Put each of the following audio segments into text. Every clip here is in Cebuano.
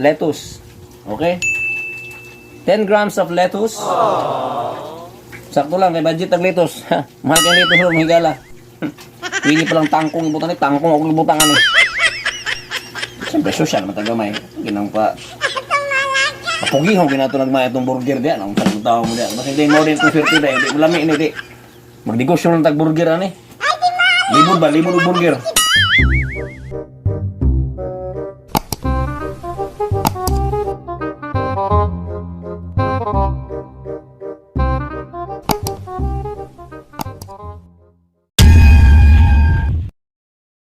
Lettuce. Okay? 10 grams of lettuce. Sakto lang, kay budget ang lettuce. Mahal kay lettuce, oh, mahigala. Pwede palang tangkong ibutan ni, tangkong ako ibutan ani. Siyempre, social, matagamay. Ginang pa. Kapugihong ginato nagmaya itong burger diyan. Ang sarang tao mo diyan. Mas hindi mo rin itong swerte dahil. Hindi mo lami ini, di. Magnegosyo lang tag burger ani. Libod ba? Libod og burger.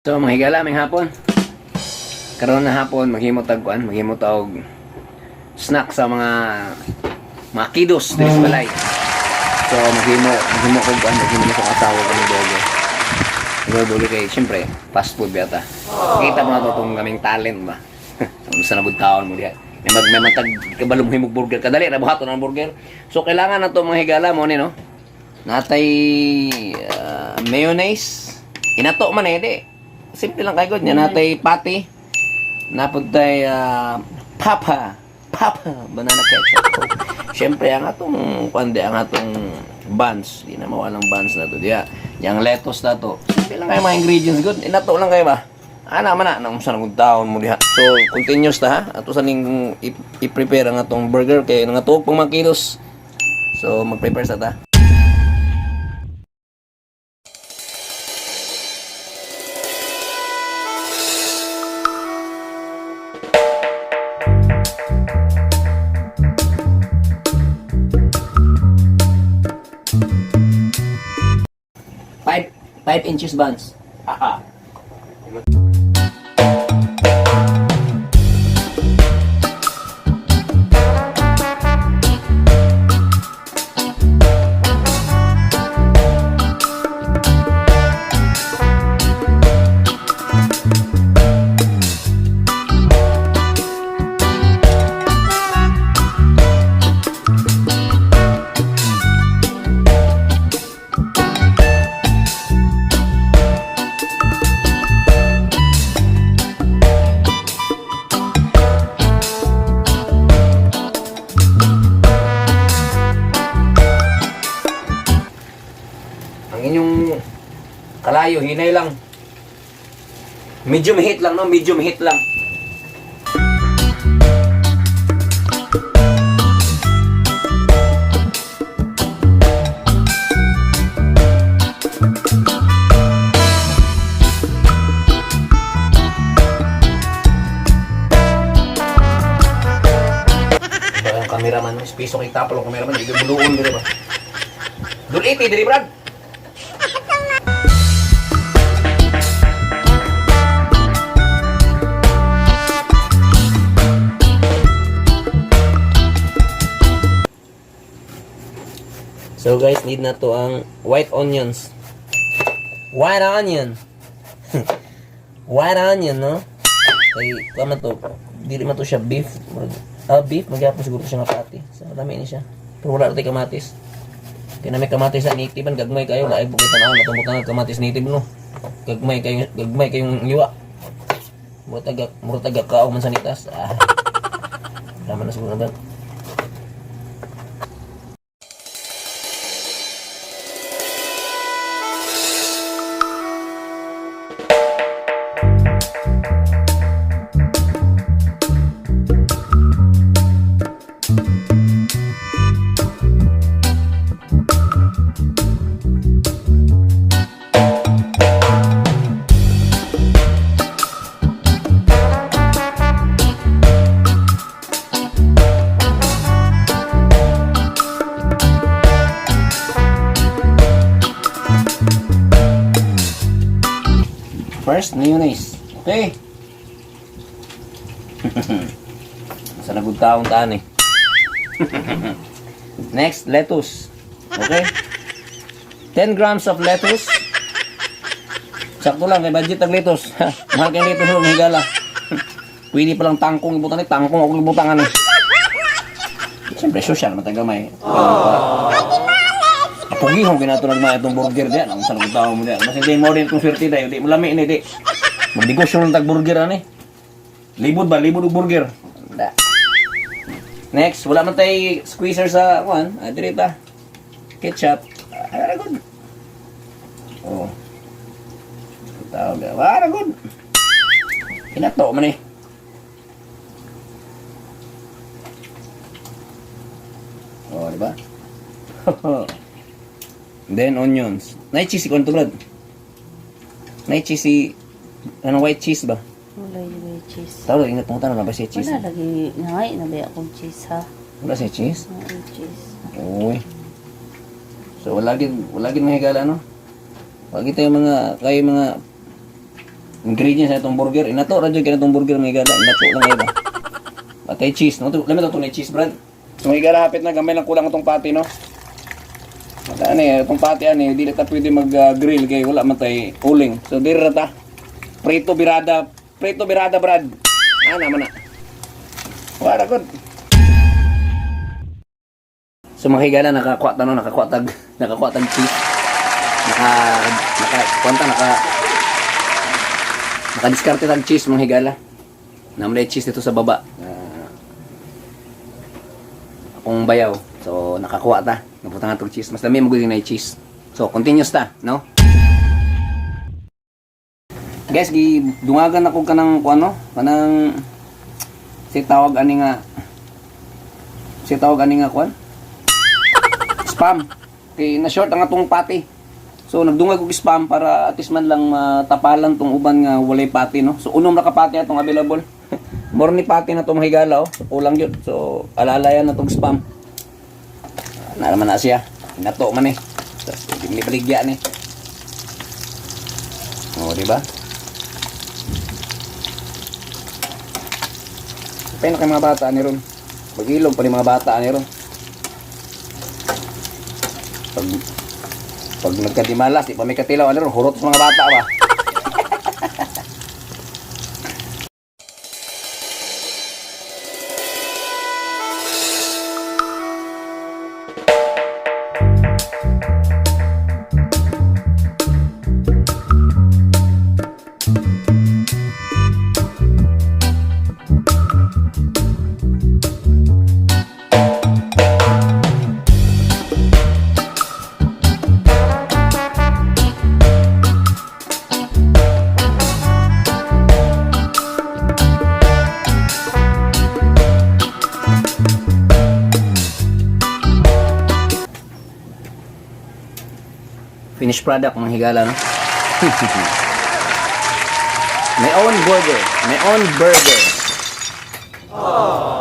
So, mga higala, may hapon. Karon na hapon, maghimo tag kuan, maghimo tag snack sa mga kidos diri sa balay. So, maghimo kog kuan, maghimo na sa asawa ko ng burger. Pero burger kay siyempre, fast food biyata. Kita mo na to tong kaming talent ba. Sa nabud taon mo diha. May matag kabalo mo himog burger kadali ra buhaton ang burger. So kailangan na to mga higala mo ni no. Natay mayonnaise. Inato man eh di. Simple lang kay god nya natay patty. Napuntay papa, papa banana ketchup. Siyempre ang atong kundi ang atong buns, di na mawalang buns na to diya. Yang lettuce na to. Simple lang kayo mga ingredients good. Inato lang kayo ba? Ana man na nang sa nang taon mo diha. So continuous ta ha. Ato sa ning i-prepare ang atong burger kay nga tuog pang mga kilos. So mag-prepare sa ta. 5 5 inches buns. Aha. Ang inyong kalayo, hinay lang. Medium heat lang, no? Medium heat lang. Ba ang cameraman, no? Piso kay tapal ang cameraman, hindi buluon diri ba? Duliti diri, Brad. So guys, need na to ang white onions. White onion. White onion, no? Kay kuha man to. Dili man to siya beef. Beef magyapon siguro siya nga patty. So dami ni siya. Pero wala ra tay kamatis. Kay na may kamatis sa native man gagmay kayo laing bukit tan natong butang kamatis native no. Gagmay kayo, gagmay kayong iwa. Murag taga kaong man sa nitas. Ah. Wala man na siguro na ba? First, mayonnaise. Okay. Sa nagud taong taan eh. Next, lettuce. Okay? 10 grams of lettuce. Sakto lang, kay budget ang lettuce. Mahal kay lettuce, oh, mahigala. Pwede palang tangkong ibutan ni, tangkong ako ibutan ani. Siyempre, social, matagamay. Kapugihong ginato nagmaya itong burger diyan. Ang sarang tao mo diyan. Mas hindi mo rin itong swerte dahil. Di mo lami ini, di. Magnegosyo lang tag burger ani. Libod ba? Libod og burger. Da. Next, wala man tay squeezer sa kuan. Ah, diri ta. Ketchup. Ah, good. Oh. Tawag. Ah, good. Kinato man eh. Oh, di ba? Then onions. Nay cheese kon to, Brad. Nay cheese, ano, white cheese ba? Wala yung cheese. Tawag, ingat mo tanong na ba siya cheese? Wala lagi. Ngay, nabaya akong cheese ha. Wala siya cheese? Wala yung cheese. Uy. So wala gid mga higala, no. Wala gid tayo mga kay mga ingredients sa itong burger. Inato ra jud kay itong burger, mga higala. Inato lang kayo ba. Patay cheese, no. Lami to na cheese, Brad. So mga higala, hapit na gamay lang kulang itong patty, no. Wala ni itong patty ani, dili ta pwede mag-grill kay wala man tay uling. So diri ra ta. Prito birada, prito birada, Brad. Ana man na. Wala good. So mga higala, nakakuha ta, no, nakakuha tag cheese. Naka naka kwanta naka nakadiskarte tag cheese, mga higala. Namlay cheese dito sa baba. Ah, akong bayaw. So nakakuha ta. Naputa nga tog cheese. Mas dami mo na cheese. So continuous ta, no? Guys, gi dungagan ako kanang kuano, kanang si tawag ani nga kuan spam. Kay na short ang atong patty. So nagdungag og spam para at least man lang matapalan tong uban nga walay patty, no. So unom ra ka patty atong available. More ni patty na tong higala, oh. So, kulang yun. So alalayan na tong spam. Na naman na siya. Inato man eh. So, di ni baligya ni. Oh, di ba? Peno kay mga bata ni ron. Magilog pa ni mga bata ni ron. Pag nagkadimalas, di pa may katilaw, ano ron, hurot sa mga bata ba? Finished product, mga higala, no? My own burger. My own burger.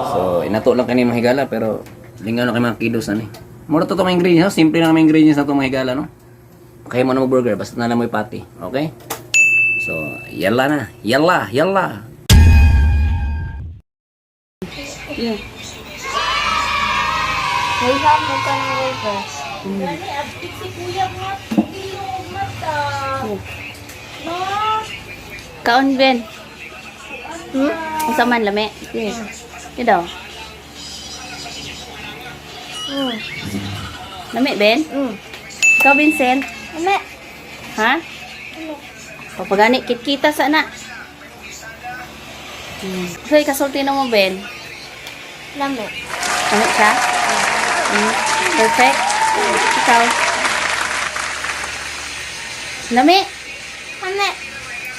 So, inato lang kani, mga higala, pero lingaw na kay mga kilos ani. Mura to mga ingredients, no? Simple lang ang mga ingredients na to, mga higala, no? Kaya mo na mo burger, basta na lang mo yung patty. Okay? So, yalla na. Yalla, yalla. Yeah. May hamon ka ng wafers. Gani, abtik si kuya nga. Ilog mata. No? Kaon, Ben. Hmm? Unsa man lami? Yes. Yeah. Daw. Lami, Ben? Ikaw, Vincent? Ame. Ha? Papagani, kit-kita sa na. So, ikasulti na mo, Ben. Lami. Lami siya? Perfect. Ikaw? Lami. Ame.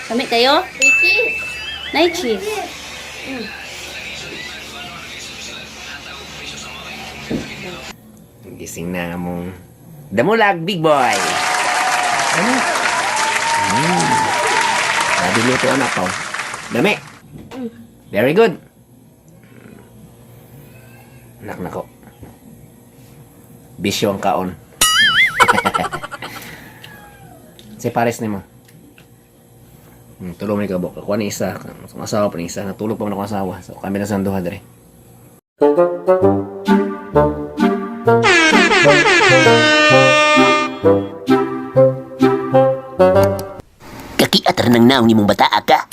Lami kayo? May cheese. Nay cheese. Gising na mong Damulag, big boy. Ano? Grabe luto, anak ko. Dami. Very good. Anak nako. Bisyo ang kaon. Si pares nimo. Tulong ni kabok. Ako ni isa. Ang asawa pa ni isa. Natulog pa man akong asawa. So kami na sa duha dere. Kakiat ra ng naong nimong bataa ka.